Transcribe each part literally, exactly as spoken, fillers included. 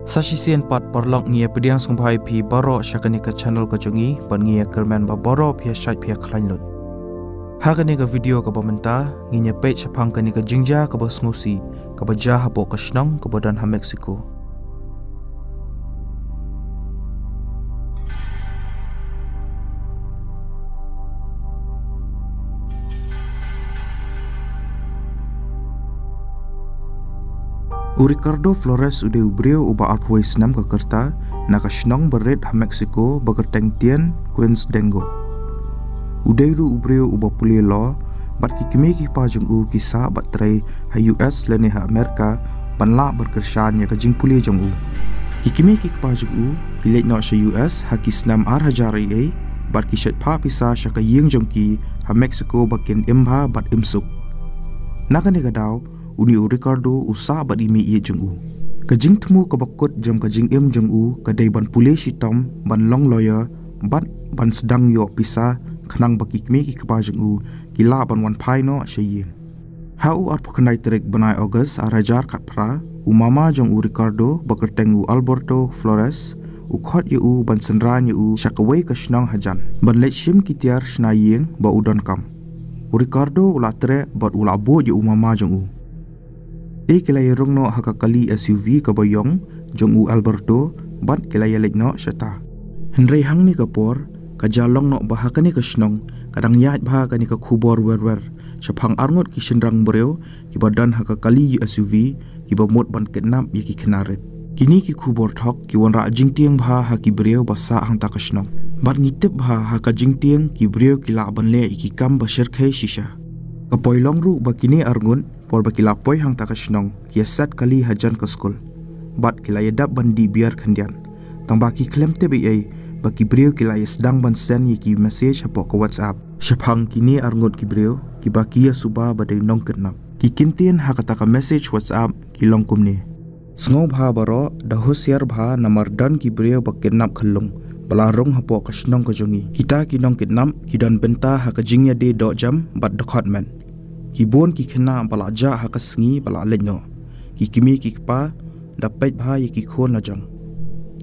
Sa shisien pat paralok, ngi ïa pdiang sngewbha ïa phi baroh sha kane ka channel ka jong ngi, bad ngi ïa kyrmen ba baroh phi ïa shait phi ïa khlaiñ lut. Ha kane ka video kaba mynta, ngin ïa peit shaphang kane ka jingjia kaba sngewsih, kaba jia hapoh ka shnong kaba don ha Mexico. U Ricardo Flores u dei u briew uba arphew wei snem ka rta, na ka shnong barit ha Mexico ba kyrteng Tian Quetzaltenango. U dei ruh u briew uba pule law, bad ki kmie ki kpa jong u ki sah bad trei ha U S lane ha Amerika, ban lah ban kyrshan ïa ka jingpule jong u. Ki kmie ki kpa jong u ki leit noh sha U S ha ki snem ar hajar ei ei, bad ki shait phah pisa sha ka ïing jong ki ha Mexico ba kin im bha bad im suk. Na kane ka daw, une u Ricardo u sah bad i mei ïeit jong u. Ka jingthmu kaba kut jong ka jingim jong u ka dei ban pule shitom, ban long lawyer, bad ban sdang ïoh pisa, khnang ba ki kmie ki kpa jong u ki lah ban wan phai noh sha ïing. Ha u arphew khyndai tarik bnai August ar hajar khatphra, u mama jong u Ricardo ba kyrteng u Alberto Flores u khot ïa u ban synran ïa u sha kawei ka shnong hajan, ban leit shim ki tiar shna ïing ba u donkam. U Ricardo u la treh bad u la bud ïa u mama jong u. Te ki la ïa rung noh ha ka kali S U V kaba ïong jong u Alberto, bad ki la ïa leit noh shata. Hynrei hangne ka por, ka jia long noh ba ha kane ka shnong ka dang ïaid bha kane ka khubor wer wer shaphang arngut ki shynrang briew kiba don ha ka kali S U V, kiba mut ban kidnap ïa ki khynnah rit. Kine ki khubor thok ki wanrah jingtieng bha ha ki briew ba sah hangta ka shnong. Bad ngi tip bha ha ka jingtieng ki briew ki lah ban leh ïa ki kam ba shyrkhei shisha. Ka poi long ruh ba kine arngut, por ba ki la poi hangta ka shnong, ki ïa set kali hajan ka skul. Bad ki la ïa dap ban dih biar khyndiat. Tang ba ki khlem tip ei ei ba ki briew ki la ïa sdang ban send ïa ki message hapoh ka WhatsApp shaphang kine arngut ki briew kiba ki ïa suba ba dei nongkidnap. Ki kyntien ha kata ka message WhatsApp ki long kumne: Sngewbha baroh, da husiar bha namar don ki briew ba kidnap khyllung ba la rung hapoh ka shnong ka jong ngi. Kita ki nongkidnap ki don bynta ha ka jingïadei dohjem bad dkhot met. Ki bun ki khynnah ba la jah ha ka sngi ba la leit noh. Ki kmie ki kpa da peit bha ïa ki khun la jong.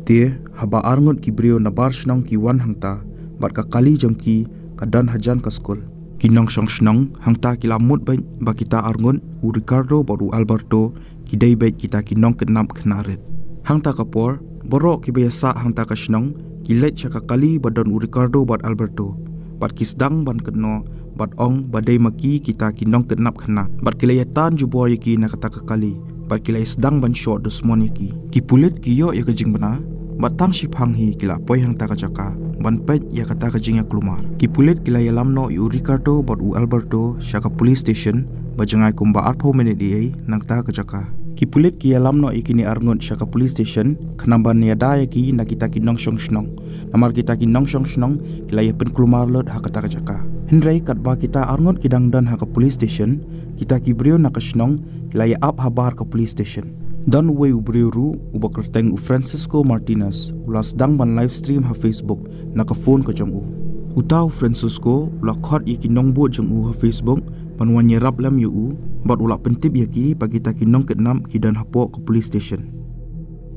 Te haba arngut ki briew na bar shnong ki wan hangta, bad ka kali jong ki ka don hajan ka skul, ki nongshong shnong hangta ki la mut beit ba kita arngut, u Ricardo bad u Alberto, ki dei beit kita ki nongkidnap khynnah rit. Hangta ka por, baroh kiba ïa sah hangta ka shnong ki leit sha ka kali ba don u Ricardo bad Alberto, bad ki sdang ban kynnoh bad ong ba dei ma ki kita ki nongkidnap khynnah. Bad ki la ïa tan jubor ïa ki na kata ka kali, bad ki la ïa sdang ban shoh dusmon ïa ki. Ki pulit ki ïoh ïa ka jingbna, bad tang shiphang hi ki la poi hangta ka jaka ban peit ïa kata ka jingïaklumar. Ki pulit ki la ïalam noh ïa u Ricardo bad u Alberto sha ka police station ba jngai kumba arphew minit ei ei na kata ka jaka. Ki pulit ki ïalam noh ïa kine arngut sha ka police station khnang ban ïada ïa ki na kita ki nongshong shnong. Namar kita ki nongshong shnong ki la ïa pynkulmar lut ha kata ka jaka. Hynrei katba kita arngut ki dang don ha ka police station, kita ki briew na ka shnong ki la ïa ap habar ka police station. Don uwei u briew ruh uba kyrteng u Francisco Martinez, u la sdang ban live stream ha Facebook na ka phone ka jong u. Uta u Francisco u la khot ïa ki nongbud jong u ha Facebook ban wan ïarap lem ïa u, bad u la pyntip ïa ki ba kita ki nongkidnap ki don hapoh ka police station.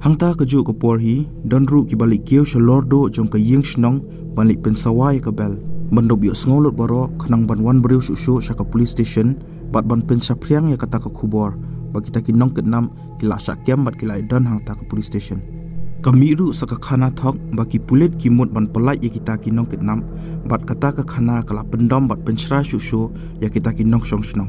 Hangta kajuh ka por hi, don ruh kiba leit kiew shalor duh jong ka ïing shnong ban leit pynsawa ïa ka bell, ban dup ïohsngew lut baroh khnang ban wan briew shuh shuh sha ka police station, bad ban pynsaphriang ïa kata ka khubor ba kita ki nongkidnap ki la shah kem bad ki la ïa don hangta ka police station. Ka mih ruh sa ka khana thok ba ki pulit ki mut ban pyllait ïa kita ki nongkidnap, bad kata ka khana ka la pyndom bad pynshra shuh shuh ïa kita ki nongshong shnong.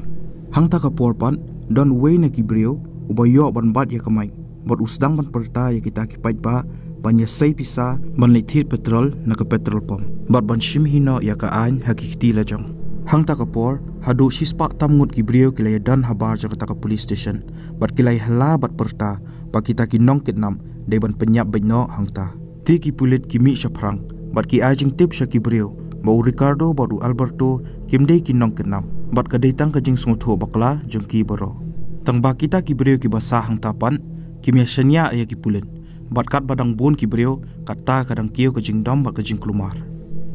Hangta ka por pat, don uwei na ki briew uba ïoh ban bat ïa ka mic, bad u sdang ban pyrta ïa kita ki paidbah ban ïa sei pisa ban leit thied petrol na ka petrol pump, bad ban shim hi noh ïa ka aiñ ha ki kti la jong. Hangta ka por, haduh shispah tam ngut ki briew ki la ïa don habar jong kata ka police station, bad ki la ïa hala bad pyrta ba kita ki nongkidnap dei ban pynïap beit noh hangta. Te ki pulit ki mih shaphrang bad ki ai jingtip sha ki briew ba u Ricardo bad u Alberto kim dei ki nongkidnap, bad ka dei tang ka jingsngewthuh bakla jong ki baroh. Tang ba kita ki briew kiba sah hangta pat kim ïa shaniah ïa ki pulit, bad katba dang bun ki briew, kata ka dang kiew ka jingdom bad ka jingkulmar.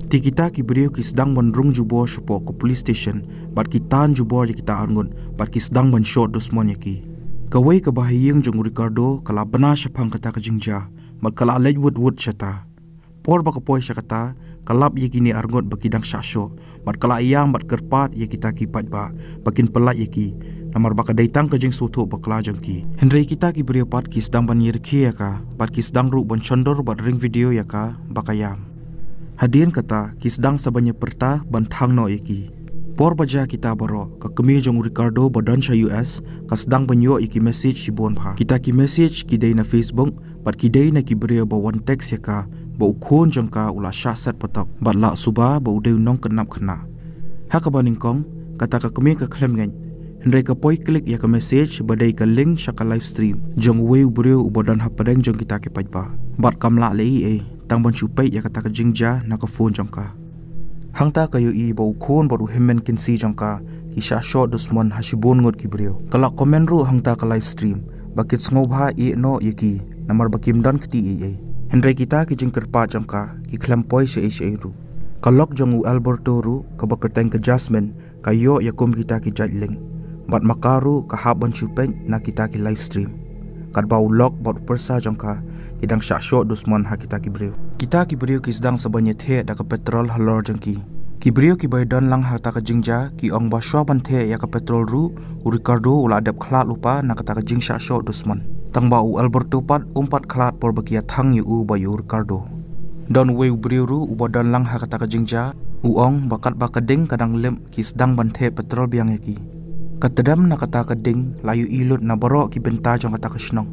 Te kita ki briew ki sdang ban rung jubor shapoh ka police station, bad ki tan jubor ïa kita arngut, bad ki sdang ban shoh dusmon ïa ki. Kawei ka bahaïing jong u Ricardo ka la bna shaphang kata ka jingjia bad ka la leit wut wut shata. Por ba ka poi sha kata, ka lap ïa kine arngut ba ki dang shah shoh bad ka la ïam bad kyrpad ïa kita ki paidbah ba kin pyllait ïa ki, namar ba ka dei tang ka jingsngewthuh bakla jong ki. Hynrei kita ki briew pat ki sdang ban ïarkhie ïa ka bad ki sdang ruh ban shon dur bad ring video ïa ka ba ka ïam. Hadien kata ki sdang sa ban ïapyrta ban thang noh ïa ki. Por ba jia kita baroh, ka kmie jong u Ricardo ba don sha U S ka sdang ban ïoh ïa ki message shibun bha. Kita ki message ki dei na Facebook bad ki dei na ki briew ba wan text ïa ka ba u khun jong ka u la shah set patok bad la suba ba u dei u nongkynap khynnah. Ha kaba nyngkong, kata ka kmie ka khlem ngeit, hynrei ka poi click ïa ka message ba dei ka link sha ka live stream jong uwei u briew uba don hapdeng jong kita ki paidbah. Bad kam lah leh ei ei tang ban shu peit ïa kata ka jingjia na ka phone jong ka. Hangta ka ïohi ba u khun bad u hynmen kynsi jong ka ki shah shoh dusmon ha shibun ngut ki briew. Ka la comment ruh hangta ka live stream ba kin sngewbha ïeh noh ïa ki, namar ba kim don kti ei ei. Hynrei kita ki jingkyrpad jong ka ki khlem poi shaei shaei ruh. Ka lok jong u Alberto ruh, kaba kyrteng ka Jasmine, ka ïoh ïa kum kita ki jait link. Bad ma ka ruh ka hap ban shu peit na kita ki live stream, katba u lok bad u pyrsa jong ka ki dang shah shoh dusmon ha kita ki briew. Kita ki briew ki sdang sa ban ïatheh da ka petrol halor jong ki. Ki briew kiba ïadon lang ha kata ka jingjia ki ong ba shuwa ban theh ïa ka petrol ruh, u Ricardo u la dep khlad lypa na kata ka jingshah shoh dusmon. Tangba u Alberto pat um pat khlad por ba ki ïa thang ïa u bad ïa u Ricardo. Don uwei u briew ruh uba don lang ha kata ka jingjia, u ong ba katba ka ding ka dang lip ki sdang ban theh petrol biang ïa ki. Ka tdem na kata ka ding la ïohi lut na baroh ki bynta jong kata ka shnong.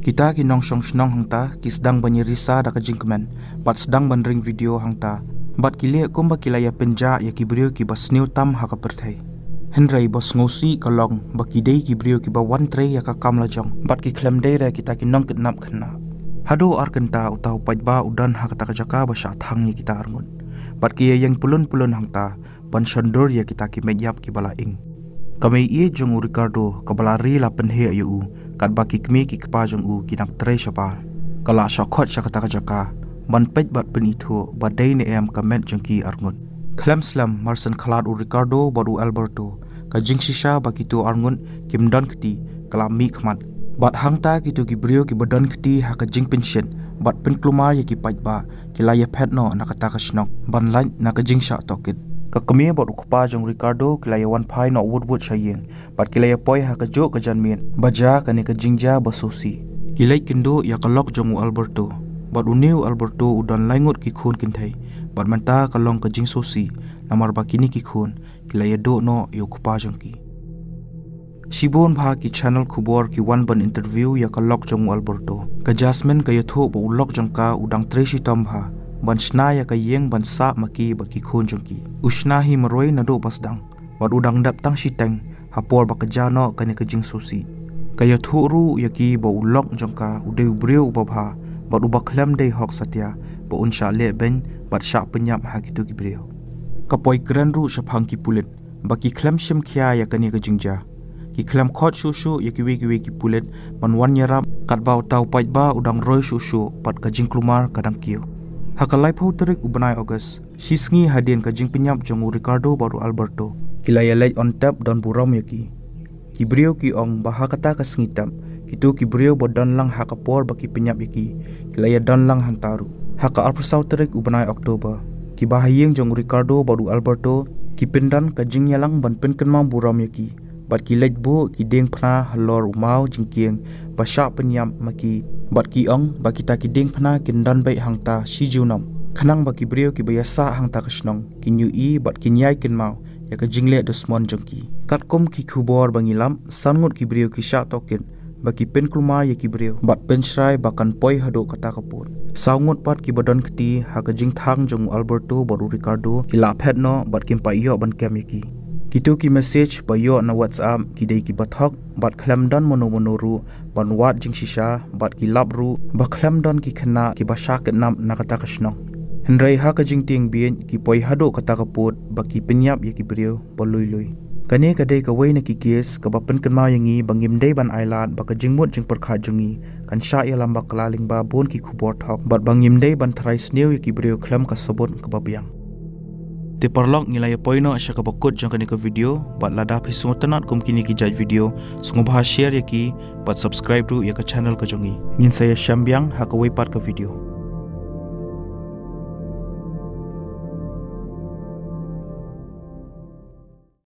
Kita ki nongshong shnong hangta ki sdang ban ïarisa da ka jingkmen bad sdang ban ring video hangta, bad ki leh kumba ki la ïa pynjah ïa ki briew kiba sniew tam ha ka pyrthei. Hynrei ba sngewsih ka long ba ki dei ki briew kiba wan trei ïa ka kam lajong bad ki khlem dei re kita ki nongkidnap khynnah. Haduh ar kynta uta u paidbah u don ha kata ka jaka ba shah thang ïa kita arngut, bad ki ïa ïeng pyllun pyllun hangta ban shon dur ïa kita ki met ïap kiba la ing. Ka mei ïeit jong u Ricardo kaba la ri la pynheh ïa u, katba ki kmie ki kpa jong u ki dang trei shabar, ka la shah khot sha kata ka jaka ban peit bad pynithuh ba dei ne em ka met jong ki arngut. Khlem slem, mar shen khlad u Ricardo bad u Alberto, ka jingshisha ba kito arngut kim don kti ka la mih khmat. Bad hangta kito ki briew kiba don kti ha ka jingpynshit bad pynkulmar ïa ki paidbah ki la ïaphet noh na kata ka shnong ban lait na ka jingshah tohkit. Ka kmie bad u kpa jong u Ricardo ki la ïa wan phai noh wut wut sha ïing bad ki la ïa poi ha kajuh ka janmiet ba jia kane ka jingjia ba sngewsih. Ki leit kynduh ïa ka lok jong u Alberto, bad une u Alberto u don lai ngut ki khun kynthei, bad mynta ka long ka jingsngewsih namar ba kine ki khun ki la ïa duh noh ïa u kpa jong ki. Shibun bha ki channel khubor ki wan ban interview ïa ka lok jong u Alberto. Ka Jasmine ka ïathuh ba u lok jong ka u dang trei shitom bha ban shna ïa ka ïing ban sah ma ki bad ki khun jong ki. U shna hi marwei naduh ba sdang, bad u dang dep tang shiteng ha por ba ka jia noh kane ka jingsngewsih. Ka ïathuh ruh ïa ki ba u lok jong ka u dei u briew uba bha bad uba khlem dei hok satia ba un shah leh beiñ bad shah pynïap ha kito ki briew. Ka poi kren ruh shaphang ki pulit ba ki khlem shim khia ïa kane ka jingjia. Ki khlem khot shuh shuh ïa kiwei kiwei ki pulit ban wan ïarap, katba uta u paidbah u dang roi shuh shuh bad ka jingkulmar ka dang kiew. Ha ka laiphew tarik u bnai August, shisngi hadien ka jingpynïap jong u Ricardo bad u Alberto, ki la ïa leit on tep don burom ïa ki. Ki briew ki ong ba ha kata ka sngi tep, kito ki briew ba don lang ha ka por ba ki pynïap ïa ki, ki la ïa don lang hangta ruh. Ha ka arphew saw tarik u bnai October, ki bahaïing jong u Ricardo bad u Alberto ki pyndon ka jingïalang ban pynkynmaw burom ïa ki, bad ki leit buh ki diengphna halor u maw jingkieng ba shah pynïap ma ki, bad ki ong ba kita ki diengphna kin don beit hangta shi junom, khnang ba ki briew kiba ïasah hangta ka shnong kin ïohi bad kin ïai kynmaw ïa ka jingleh dusmon jong ki. Katkum ki khubor ba ngi lap, san ngut ki briew ki shah tohkit ba ki pynkulmar ïa ki briew bad pynshrai ba kan poi haduh kata ka pud. Saw ngut pat kiba don kti ha ka jingthang jong u Alberto bad u Ricardo ki la phet noh bad kim pat ïoh ban kem ïa ki. Kito ki message ba ïoh na WhatsApp ki dei kiba thok bad khlem don mano mano ruh ban wad jingshisha, bad ki lap ruh ba khlem don ki khynnah kiba shah kidnap na kata ka shnong. Hynrei ha ka jingtieng bieit ki poi haduh kata ka pud ba ki pynïap ïa ki briew ba lui lui. Kane ka dei kawei na ki case kaba pynkynmaw ïa ngi ba ngim dei ban ailad ba ka jingmut jingpyrkhat jong ngi kan shah ïalam bakla lyngba bun ki khubor thok, bad ba ngim dei ban tharai sniew ïa ki briew khlem ka sabut kaba biang. Te paralok, ngi la ïa poi noh sha kaba kut jong kane ka video, bad lada phi sngewtynnat kum kine ki jait video, sngewbha share ïa ki Bad subscribe ruh ïa ka channel ka jong ngi. Ngin sa ïashem biang ha kawei pat ka video.